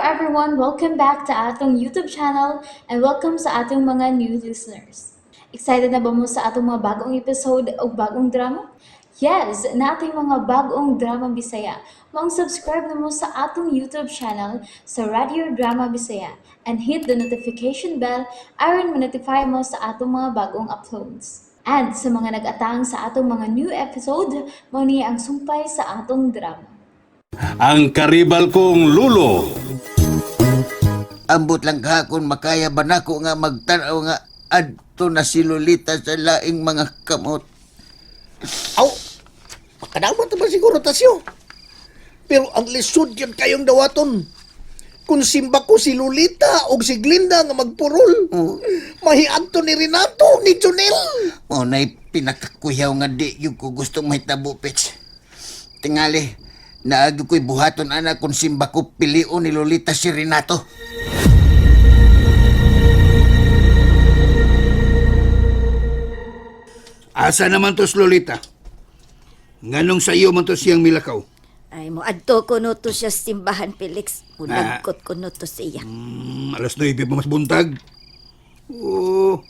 everyone! Welcome back to atong YouTube channel and welcome sa atong mga new listeners. Excited na ba mo sa atong mga bagong episode o bagong drama? Yes, nating mga bagong drama Bisaya. Maong subscribe na mo sa atong YouTube channel sa Radio Drama Bisaya and hit the notification bell aron ma-notify mo sa atong mga bagong uploads. And sa mga nag-atang sa atong mga new episode, mao ni ang sumpay sa atong drama. Ang karibal kong lulo. Ambot lang kahakon makaya ba nako nga magtan-aw nga adto na si Lolita sa laing mga kamot. Aw, makadawat naman siguro tasyo. Pero ang lisod yun kayong dawaton. Kung simba ko si Lolita o si Glinda nga magpurol, mahiadto ni Renato, ni Junel. Mo na'y pinakakuyaw nga di yung ko gusto mahitabo, Pets. Tingali, naagi ko'y buhaton ana kung simba ko pilion ni Lolita si Renato. Asa naman to si Lolita? Nganong sa iyo man to siyang milakaw? Ay, mo adto ko no to siya sa simbahan, Felix. Mulagkot ko no to siya. Alas 9 pa mas buntag. Oo.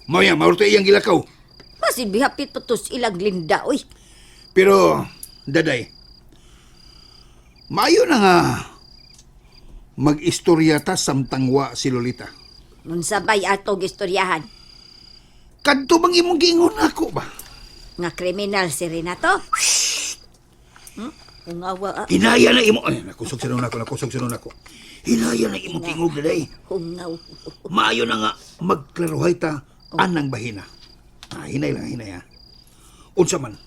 Mao ya, mao to iyang gilakaw. Basin bihapit pa to sa ilang linda, oy. Pero, daday, maayo na nga mag-istorya ta samtang wa si Lolita. Unsabay atong istoryahan Kadto bang imong giingon ako ba? nga kriminal si Renato. Hungawa, ah. Hinaya na imo. Ay, nakusog sa nako, nakusog sa nako. Hinaya na imong tingog, daday. Hungaw. Maayo na nga magklaruhay ta anang bahina. Ah, hinay lang, hinay ha. Unsa man,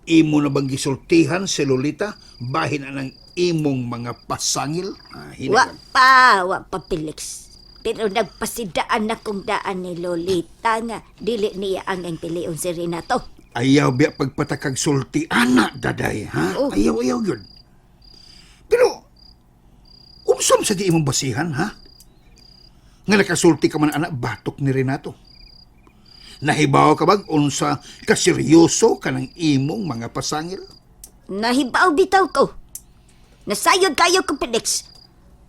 imo na bang gisultihan si Lolita bahin anang imong mga pasangil? Ah, hinay Wa lang. pa, wa pa, Felix. Pero nagpasidaan na kong daan ni Lolita nga dili niya ang ang pilion si Renato. Ayaw biya pagpatakag sulti ana daday ha. Oh. Ayaw ayaw yun. Pero unsa man sa di imong basihan ha? Nga nakasulti ka man ana batok ni Renato. Nahibaw ka bag unsa kaseryoso ka ng imong mga pasangil? Nahibaw bitaw ko. Nasayod kayo ko, Felix.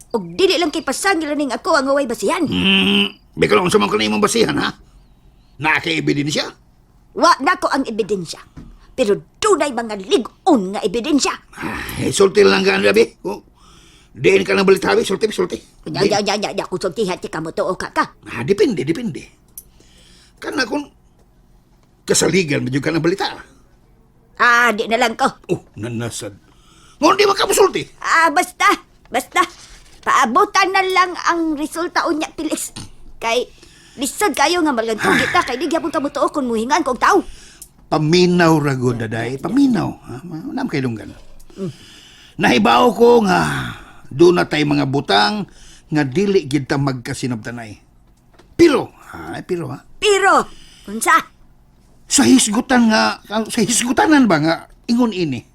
Og dili lang kay pasangil ning ako ang away basihan. Bikaw unsa man ka na imong basihan ha? Naa kay ebidensya? Wa na ko ang ebidensya. Pero dunay mga lig-on nga ebidensya. Ay, sulti lang ka labi. Oh. Diin ka ng balitabi, sulti, sulti. Nya nya nya nya nya kung sultihan ti kamo tuo ka ka. Ah, depende, depende. Kana kung kasaligan, medyo ka ng balita. Ah, di na lang ko. Oh, nanasad. Ngon di man ka musulti. Ah, basta, basta. Paabutan na lang ang resulta unya, Felix. Kay lisod kayo nga malagtong kita kay di gyapon kamo tuo kung muhingan kog tao. Paminaw rago daday, paminaw. Ha? Nam kay lunggan. Nahibaw ko nga doon na tay mga butang nga dili gid ta magkasinabtanay. Pero, ha, pero ha, Pero unsa? sa hisgutan nga sa hisgutanan ba nga ingon ini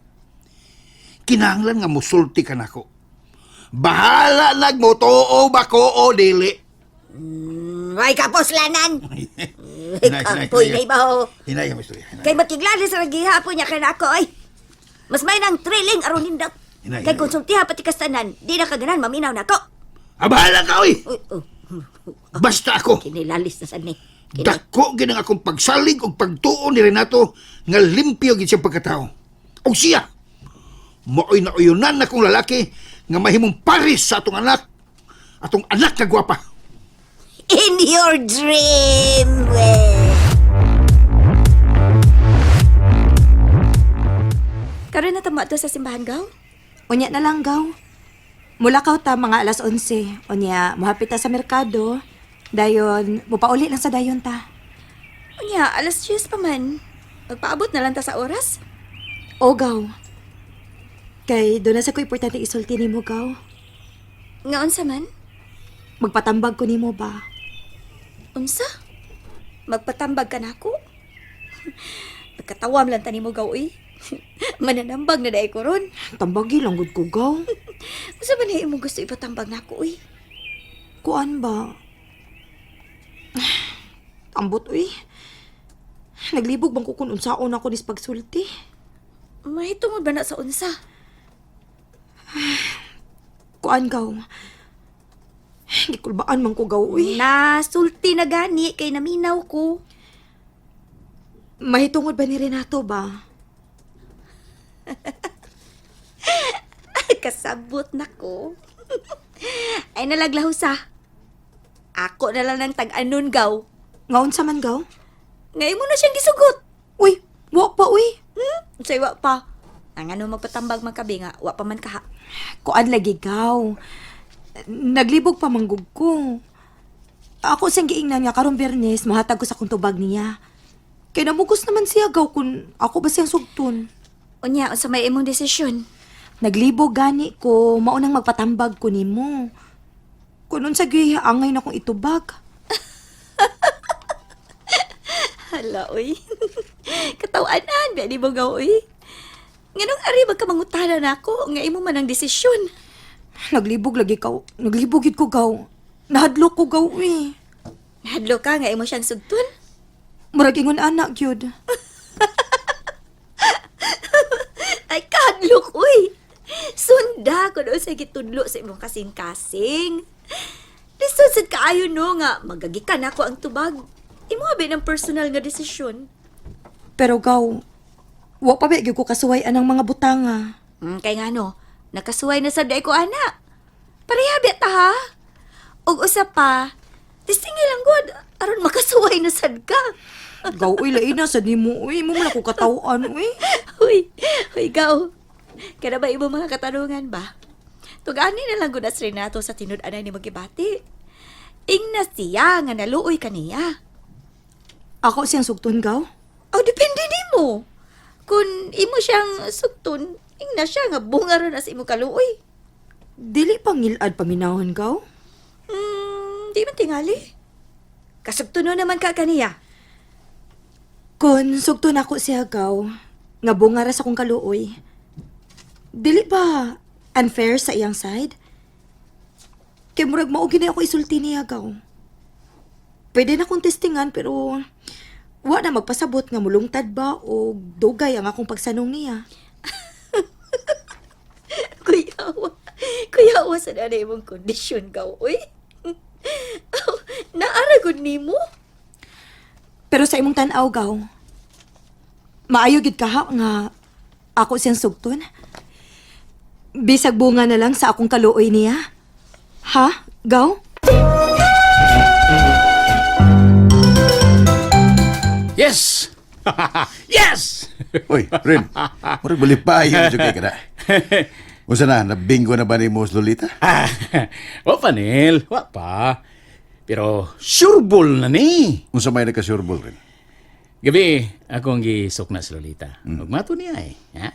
kinahanglan nga musulti ka nako bahala nagmotoo ba ko o dili. Way kapuslanan. Hinay, hinay, Kapoy hinay. na ibaho. Hinay ang istorya, hinay. Kay makiglalis ra gihapon niya kanako ay. Mas may nang thrilling aron nindot. Hinay, Kay hinay. konsultiha pati kastanan, di na kaganan maminaw nako. Ah, bahala ka oy. Uy, oh, Basta ako kinilalis na sad ni. Kini. dako gid ang akong pagsalig og pagtuo ni Renato nga limpyo gid siyang pagkatao og siya maoy nauyunan akong lalaki nga mahimong paris sa atong anak nga gwapa. In your dream. Well. Karon na tama to sa simbahan gaw? Unya na lang, gaw. Mulakaw ta mga alas 11. Unya, muhapit ta sa merkado. Dayon, mupauli lang sa dayon ta. Unya, alas 10 pa man. Magpaabot na lang ta sa oras. O, gaw. Kay doon na sa ko importante isulti nimo, gaw. Nga unsa man? Magpatambag ko nimo ba? Unsa? Magpatambag ka nako? Pagkatawam lang ta nimo gaw uy. Mananambag na dai ko ron. Tambagi lang gud ko, gaw. Unsa man imong gusto ipatambag nako uy? Kuan ba? Ambot, uy. Naglibog bang ko kung unsaon ako nis pagsulti. Mahitungod ba na sa unsa? Kuan gaw. Gikulbaan man ko gaw, uy. Nasulti na gani kay naminaw ko. Mahitungod ba ni Renato ba? Kasabot na ko. Ay nalaglahusa. Ako na lang ng tag-anon gaw. Ngaon sa man gaw? Ngayon mo na siyang gisugot. Uy, wa pa uy. Hmm? Unsay wa pa. Ang ano magpatambag man kabi nga, wa pa man kaha. Kuan lagi gaw. Naglibog pa manggug ko. Ako siyang giingnan nga karong Biyernes, mahatag ko sa kong tubag niya. Kay namugos naman siya gaw kung ako ba siyang sugton. Unya, unsa may imong desisyon? Naglibog gani ko, maunang magpatambag ko nimo. Kung unsa gyud angay na kong itubag. Hala, uy. Katawanan, biya di mo gaw, uy. Nganong ari magkamangutana na ako, nga imo man ang desisyon. Naglibog lagi ka. Naglibog gid ko gaw. Nahadlok ko gaw uy. Nahadlo ka nga imo siyang sugtun. Murag ingon anak gyud. Ay, kahadlok, uy. Sunda ko doon sa gitudlo sa imong kasing-kasing. Lisod sad kaayo no nga magagikan ako ang tubag. Imo abi ng personal nga desisyon. Pero gaw, wa pa ba gyud ko kasuway anang mga butanga. Kay nga no, nakasuway na sad ko ana. Pareha biya ta ha. Ug usa pa, tistingi lang gud aron makasuway na sad ka. Gaw uy lain na sad nimo uy, mo man ako katawan uy. Uy, uy gaw. Kada ba imo mga katanungan ba? Tugani na lang gud as Renato sa tinud-anay ni magibati. Ingna siya nga naluoy kaniya. Ako siyang sugton gaw. Oh, depende nimo. Kung imo siyang sugton, ingna siya nga bunga ron as imo kaluoy. Dili pangilad paminahon gaw. Di man tingali. Kasugtuno naman ka kaniya. Kun sugton ako siya gaw, nga bunga ra sa akong kaluoy. Dili ba unfair sa iyang side? Kay murag mao gini ako isulti niya gaw. Pwede na kong testingan pero wa na magpasabot nga mulungtad ba o dugay ang akong pagsanong niya. Kuyawa. Kuyawa sa nanay imong kondisyon gaw, uy. Aw, Naara gud nimo. Pero sa imong tan-aw gaw, maayo gid kaha nga ako siyang sugton. Bisag bunga na lang sa akong kaluoy niya. Ha? Gaw? Yes! Yes! Uy, Rin. Murag balipayo jud kay kada. Unsa na, nabingo na ba ni mo si Lolita? Ah, wa pa, Nel. Wa pa. Pero sureball na ni. Unsa may nagkasurbol rin? Gabi, ako ang gisok na si Lolita. Ug mato niya eh. Ha?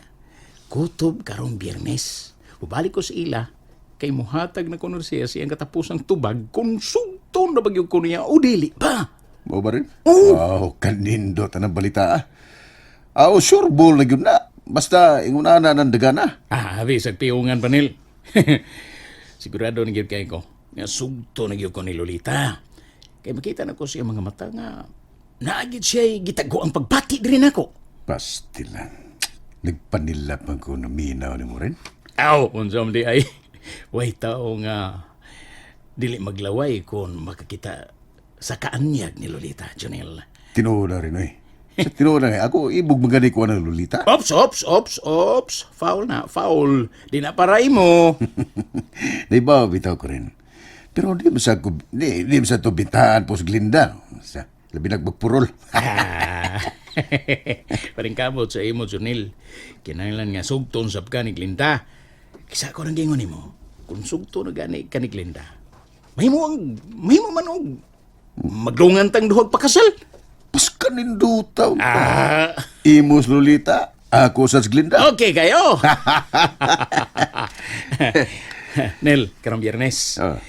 Kutob karong Biyernes. Ubalik ko sa ila kay muhatag na kuno siya siyang katapusang tubag kung sugton na bagyo ko niya o dili pa. Mao ba rin? Wow, kanindot ang balita ah. Ah, oh, sureball na gyud na. Basta inguna na ng dagana. Ah, abi, sa piungan pa nil. Sigurado na gyud kay ko. Nga sugto na gyud ko ni Lolita. Kay makita na ko sa iyang mga mata nga naagid siya gitago ang pagbati diri nako. Pastilan. Nagpanilap man ko naminaw ni mo rin. Aw, unsa man di ay. Way tao nga dili maglaway kung makakita sa kaanyag ni Lolita, Jonel. Tinuod na rin oy. Sa tinuod na eh. Ako ibog magani ko ng Lolita. Ops, ops, ops, ops. Foul na, foul. Di na paray mo. Di ba, bitaw ko rin. Pero di mo sa, di mo sa to bintahan po sa Glinda. Sa, labi nagpagpurol. Ah. Paring kamot sa imo, Junil. Kinahanglan nga sugton sab ka ni Glinda. Kisa ko nang gingon nimo. Kung sugton na gani ka ni Glinda, mahimo man og magdungan tang duhag pakasal. Pas kanindutaw. Ah, Imo sa Lolita, ako sa Glinda. okay kayo. Nel, karong Biyernes. Ah.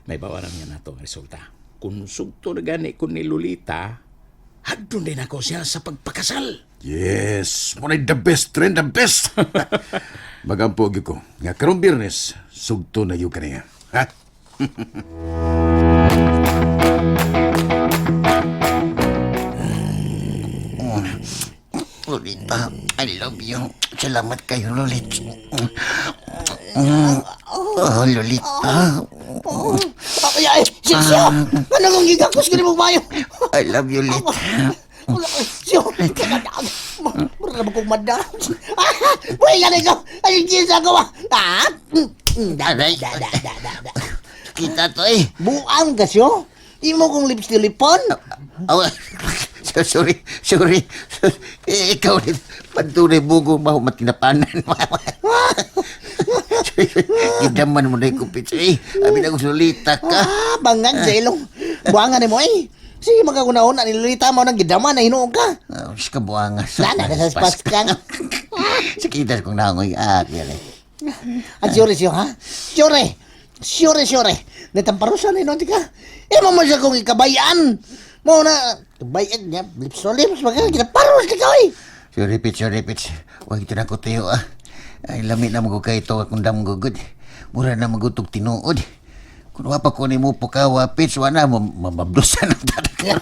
May bawaran nga nato ang resulta. Kung sugto na gani kun ni Lolita, hadton din ako siya sa pagpakasal. Yes, mo the best trend, the best. Magampo gyud ko. Nga karong Biyernes, sugto na gyud kaniya. Ha? Lolita, I love you. Salamat kayo, Lolita. Oh, Oh, Lolita. Oh, ay, ay, siyo! Ano kung gigakos ko ni mong mayo? I love you, Lit. Siyo! Mura na ba kong madam? Buhay ka na ikaw! Ay, sa ako ah! Ah! Da, da, da, da, da, da. Kita to eh. Buang ka siyo? Imo kong lips tilipon? Oh, sorry, sorry. Eh, ikaw rin. Pantunay bugo mo matinapanan. Gidaman mo na yung kupit. Eh, abi na kong Lolita ka. Ah, bangan sa ilong. Buangan ni mo eh. Sige, magkagunaon na nililita mo ng gidaman na hinuog ka. Oh, ka buangas. Lana na sa paskan. Sakitas kong nangoy. Ah, kaya eh. At sure siyo, ha? Sure. Sure, sure. Nitamparusan ni noon ka. Eh, mo siya kong ikabayan. Mo na, kabayan niya, lips to lips, magka, kinaparos ka eh. Sorry, Pitch, sorry, Pitch. Huwag ito na ko tayo, ah. Ay, lami na mo kay ito akong damgugod. Mura na magutog tinuod. Kung wapa ko ni mo pukawa, Pitch, wala mo, mabablusan ang tatak.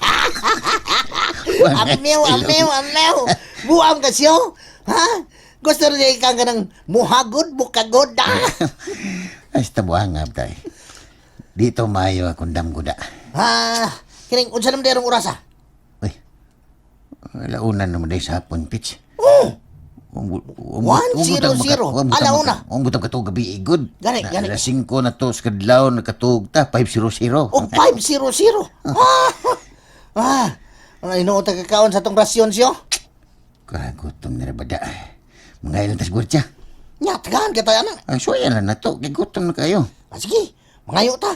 Amew, amew, amew. Buam ka siyo. Ha? Gusto rin ka ng muhagod, bukagod, ah. Ay, sa tabuang tay. Dito maayo akong damguda. Ha? Kining, unsa naman derong orasa? Uy, alauna naman dahil sa hapon, Pitch. Oh! 100. Alauna. Ang butang katog gabi igod. Gani, gani. Alas 5 na to, sa kadlaw, nakatug ta, 500. O, 500. Ah! Ah! Ano inuot ang kakaon sa tong rasyon siyo? Kagutom na rabada. Mga ilang tas gurtya. Nya, tagaan ka tayo, anak. Ay, so yan lang na to. Gigutom na kayo. Ah, sige, mangayo ta.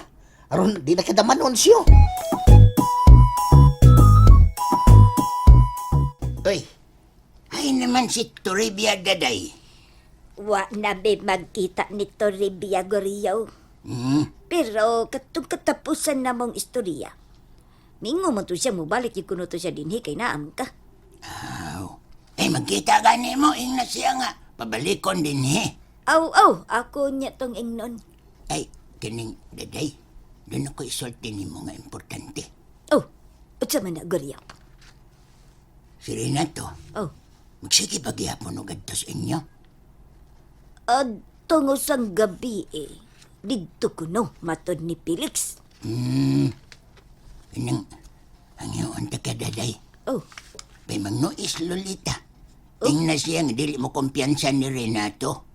Aron, di na kadamanon siyo. Uy, ay naman si Toribia Daday. Wa na be magkita ni Toribia Goriyo. Pero katong katapusan na mong istorya. Mingo man to siya mobalik yung kuno to siya dinhi kay naam ka. Ay, magkita gani mo. Ingna siya nga. Pabalikon din he. Aw aw, ako niya tong ingnon. Ay, kining Daday. Doon ako isulti nimo nga importante. Oh, unsa man na Goriyo? Si Renato, Oh, magsige paghihapon og adto sa inyo. adtong usang gabi eh. Didto kuno matod ni Felix. Kanang hangyoon ta ka, Daday. Oh, Pay magnuis Lolita. Tingnan siya nga dili mo kumpiyansa ni Renato.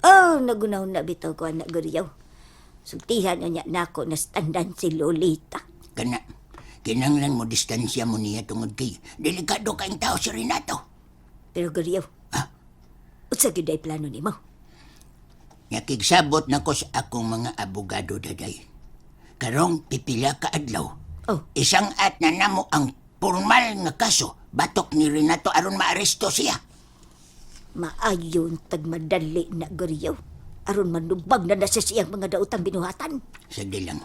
oh, nagunaw na bitaw ko anak Goriyo. Sultihan na niya nako na standan si Lolita. Kana, kinanglan mo distansya mo niya tungod kay delikado kayong tao si Renato. Pero Goriyo, Ah? unsa gyud ay plano nimo? Nga kigsabot na ko sa akong mga abogado, Daday. Karong pipila ka adlaw. Oh. Isang at na namo ang formal nga kaso batok ni Renato aron maaresto siya. Maayon tagmadali na Goriyo. Aron manubag na na siya siyang mga daotang binuhatan. Sige lang.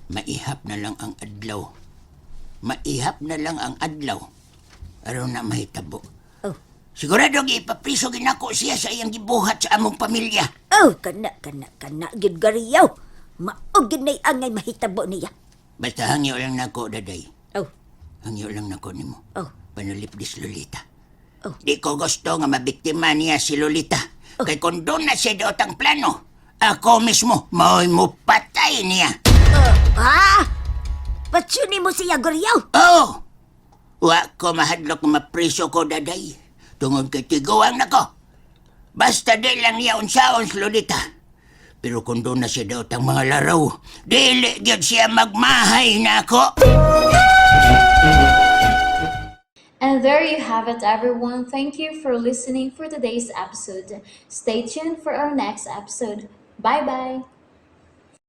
Maihap na lang ang adlaw. Maihap na lang ang adlaw. Aron na mahitabo. Oh. Sigurado ipapriso ginako siya sa iyang gibuhat sa among pamilya. Oh, kana kana kana gyud Goriyo. Mao gyud nay angay mahitabo niya. Basta hangyo lang nako, Daday. Oh, Hangyo lang nako nimo. Oh. Panulipdis Lolita. Oh. Di ko gusto nga mabiktima niya si Lolita. Kay kung doon na siya daot ang plano, ako mismo mao'y mupatay niya. ah! Patsuni mo siya Goriyo. Oh! Wa ko mahadlok nga mapriso ko, Daday. Tungod kay tiguang nako. Basta di lang niya unsaon si Lolita. Pero kung doon na siya daot ang mga laraw, dili gyud siya magmahay nako. And there you have it, everyone. Thank you for listening for today's episode. Stay tuned for our next episode. Bye bye.